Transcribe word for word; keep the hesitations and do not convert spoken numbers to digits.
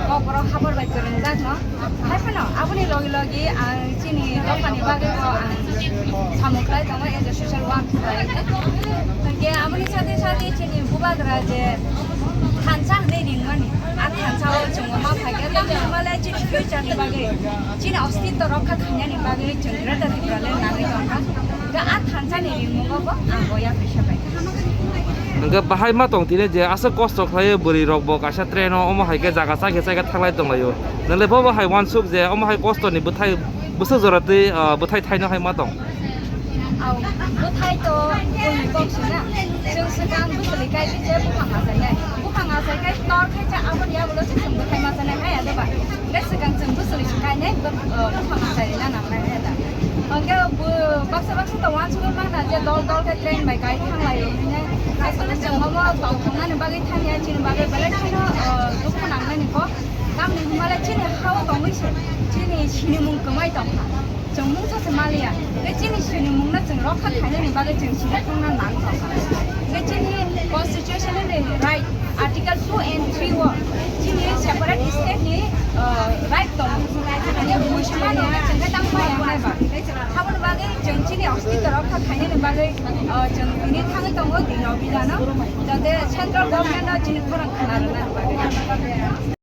Kokborok habor bai kwrwngjak no. Hai phano aboni logi logi ang chini dophani bagwi bo ang samung khlai tongo as a social work khlai. Hwnkhe aboni sate sate chini bubagra je thansa hwnwi ringmani, a thansa o chwng ma phaikhe tamni hwnmale chini future ni bagwi, chini ostitto rokha khainani bagwi chwng Greater Tipraland nangwi tongkha. Hwnkhe a thansa ni ringmungo bo ang bo yapri sabaikha. Hwnkhe bahai ma tong tini je aswk kosto khlaiwi bwrwi rok bo kaisa train o, omo hai khe jaga chakhe chakhe thanglai tonglaio. Nwng le bo bo hai uansuk je omo hai kosto ni bwthai bwswk jora twi, ah, bwthai thaino hai ma tong. Au, bwthai to bwrwi kok sina. Chwng swkang bwswli kai twi je buphang achai nai. Buphang achai kai tor khai cha aboni yagulo se chwng bwthai ma chanai hai ado ba. Hwnkhe swkang chwng bwswli se kainai, bw-, uh, buphang achai rina nangnai hai da. Hwnkhe bo baksa baksa to uansugwi mangna je dol dol khe train bai kai thanglaio hinwi. Asole chwng omo tongthoknani bagwi thangya, chini bagwi belai kheno, uh, dukhu nangnani kok. Tamni hwnmale chini ha-o tongwi se chini sinimung kwmai tongkha. Chwng mungsa se maliya. Tei chini sinimungno chwng rokha khainani bagwi chwng sini thangna nangkha. Tei chini constitution ni right, Article two and three o chini separate state ni, uh, right tongo. Ani buisamani hwnwi chwng khe tang maya wngnai ba. Aboni bagwi chwng chini ostitto rokha khainani bagwi, uh, chwng tini thangwi tongo dino bidano. Jate central government no chini khorang khna rwnani bagwi.